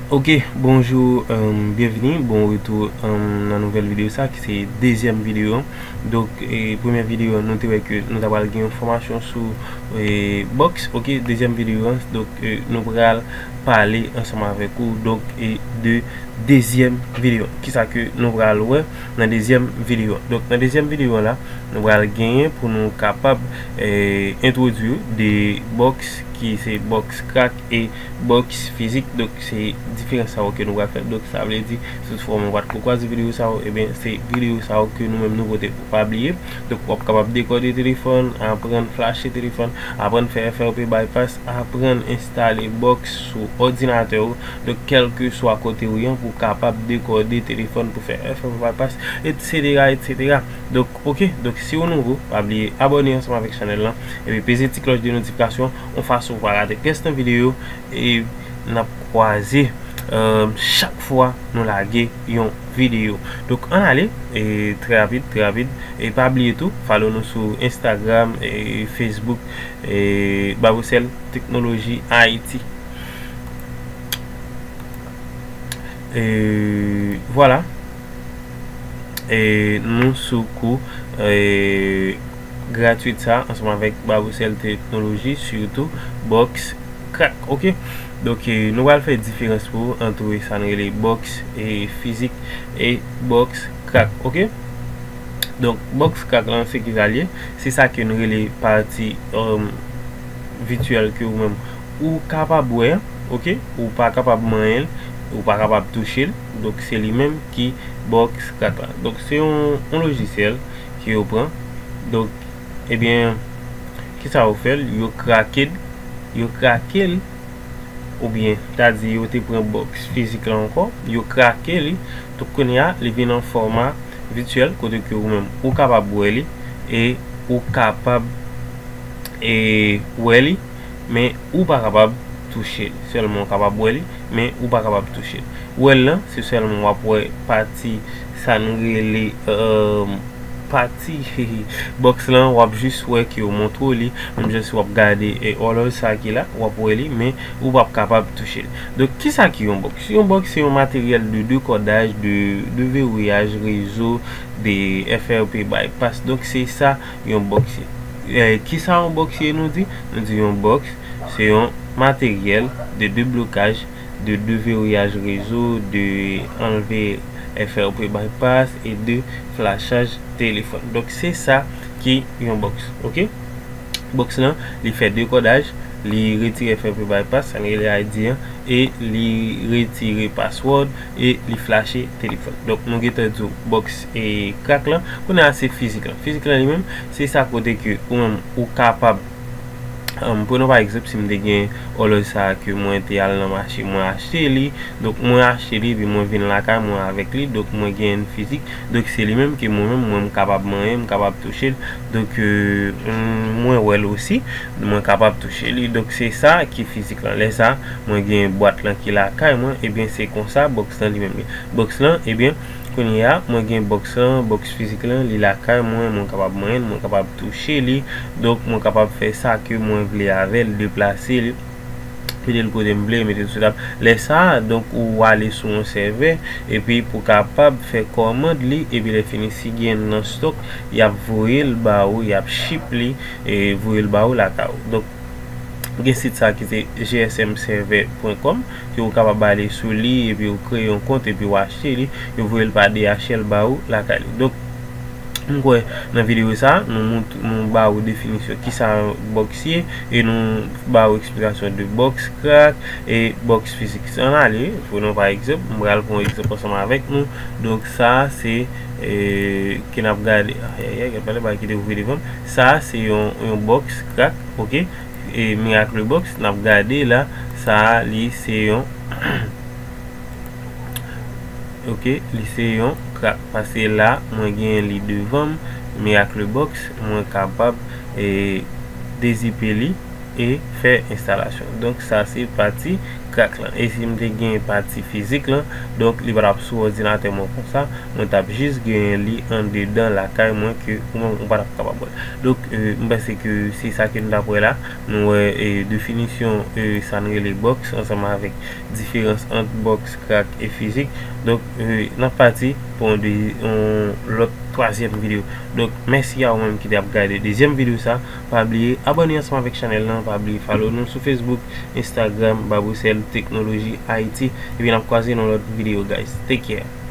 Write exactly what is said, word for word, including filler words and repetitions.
Ok, bonjou, um, byenvini, bon retou, um, nan nouvèl videyo sa, ki se dezyèm videyo an. Donk, e, premyè videyo an, nou te wè ke nou ta pral gen yon fòmasyon sou, e, bòks, ok, dezyèm videyo an, donk, e, nou pral pale ansanm avèk ou, donk, e, de dezyèm videyo an. Kisa ke nou pral wè nan dezyèm videyo an? Donk, nan dezyèm videyo an la, nou pral genyen pou nou kapab, e, entwodui de bòks ki se bòks krak e bòks fizik. Donk, se diferans sa yo ke nou pral fè. Donk, sa vle di, si toutfwa ou pa t ko kwaze videyo sa yo, ebyen, se videyo sa yo ke nou menm nou pote pou. Pa bliye, donk, w ap kapab dekòde telefòn, aprann flache telefòn, aprann fè F R P bypass, aprann enstale bòks sou òdinatè ou. Donk, kèlkeswa kote ou ye, pou w kapab dekòde telefòn, pou fè F R P bypass, et cetera, et cetera. Donk, ok, donk si w nouvo, pa bliye abòne ansanm avèk chanèl lan, epi peze ti klòch de notifikasyon, yon fason pou w pa rate pyès nan videyo, e n ap kwaze, e, chak fwa nou lage yon videyo. Donk, ann ale, e, trè rapid, trè rapid, e pa bliye tou, follow nou sou Instagram, e Facebook, e Babocel Technology Haïti. E vwala. E nou sou kou, e, gratwit sa, ansanm avèk Babocel Technology, sitou bòks krak, ok? Donk, e, nou pral fè diferans pou ant sa n rele bòks, e, fizik e bòks krak, ok? Donk, bòks krak lan, se ki sa l ye? Se sa ke n rele pati, um, vityèl ke ou menm ou kapab wè, ok? Ou pa kapab manyen l, ou pa kapab touche l. Donk, se li menm ki bòks krak la. Donk, se yon, yon lojisyèl ke yo pran. Donk, ebyen, kisa yo fè l? Yo krake l, yo krake l, oubyen, ta di yo te pran bòks fizik la ankò, yo krake li. Donk, kounye a, li vin an fòma vityèl, kote ke ou menm, ou kapab wè li, e ou kapab, e, wè li, men ou pa kapab touche li. Sèlman ou kapab wè li, men ou pa kapab touche li. Wè l lan, se sèlman w ap wè pati sa n rele, e, pati bòks lan, w ap jis wè ke yo montre w li, menm jan si w ap gade, e, òlòj sa ki la, w ap wè li, men ou p ap kapab touche li. Donk, kisa ki yon bòks? Yon bòks se yon materyèl de dekòdaj, de, de deverrouillage rezo, de F R P bypass. Donk, se sa yon bòks ye. E, kisa yon bòks ye, nou di? Nou di yon bòks, se yon materyèl de deblokaj, de deverrouillage rezo, de anlve F R P bypass e de flachaj telefòn. Donk, se sa ki yon bòks, ok? Bòks lan, li fè dekòdaj, li retire F R P bypass, sa n rele I D an, e li retire password, e li flache telefòn. Donk, nou gentan di w bòks e krak lan. Kounye a, se fizik lan. Fizik lan li menm, se sa kote ke ou menm ou kapab, um, pran pa egzanp, si m te gen òlòj sa a ke mwen te al nan mache, mwen achte li. Donk, mwen achte li, epi mwen vin lakay mwen avèk li. Donk, mwen gen l fizik. Donk, se li menm ke mwen menm, mwen, m kapab manyen, m kapab touche l. Donk, e, m, mwen wè l osi, mwen kapab touche li. Donk, se sa ki fizik lan. Lè sa, mwen gen bwat lan ki lakay mwen, ebyen, se konsa bòks lan li menm ye. Bòks lan, ebyen, kounye a, mwen gen bòks lan, bòks fizik lan, li lakay mwen, mwen kapab manyen l, mwen kapab touche li. Donk, mwen kapab fè sa ke mwen vle avè l, deplase li, mete l kote m vle, mete l sou tab. Lè sa a, donk, ou ale sou yon sèvè, epi pou kapab fè kòmand li, epi lè fini, si gen nan stòk, y ap voye l ba ou, y ap ship li, e voye l ba ou lakay ou. Donk, gen sit sa ki se G S M server point com, ke ou kapab ale sou li, epi ou kreye yon kont, epi ou achte li, yo voye l pa D H L ba ou lakay li. Donk, m kwè nan videyo sa, nou mont-, nou ba ou definisyon kisa yon bòks ye, e nou ba ou eksplikasyon de bòks krak e bòks fizik. Si ann ale, pran pa egzanp, m pral pran yon egzanp ansanm avèk nou. Donk, sa a se, e, ke n ap gade. Ayayay, gad pale bagay ki te ouvri devan m. Sa a se yon, yon bòks krak, ok? E Miracle Box, n ap gade la, sa a, li se yon, ok, li se yon krak. Paske la, mwen gen li devan m, Miracle Box, mwen kapab, e, dezipe li e fè enstalasyon. Donk, sa se pati krak lan. E si m te gen pati fizik lan, donk li pa t ap sou òdinatè mwen konsa, mwen t ap jis genyen li andedan lakay mwen ke ou menm ou pa t ap kapab wè l. Donk, euh, m panse ke se sa ke nou t ap wè la. Nou wè, euh, definisyon, euh, sa n rele bòks ansanm avèk diferans ant bòks, krak e fizik. Donk, euh, n ap pati pou yon de-, yon lòt twazyèm videyo. Donk, mèsi a ou menm ki t ap gade dezyèm videyo sa. Pa bliye abòne ansanm avèk chanèl lan. Pa bliye follow nou sou Facebook, Instagram, Baboucel Technology Haïti. Epi n ap kwaze nan lòt videyo, guys. Take care.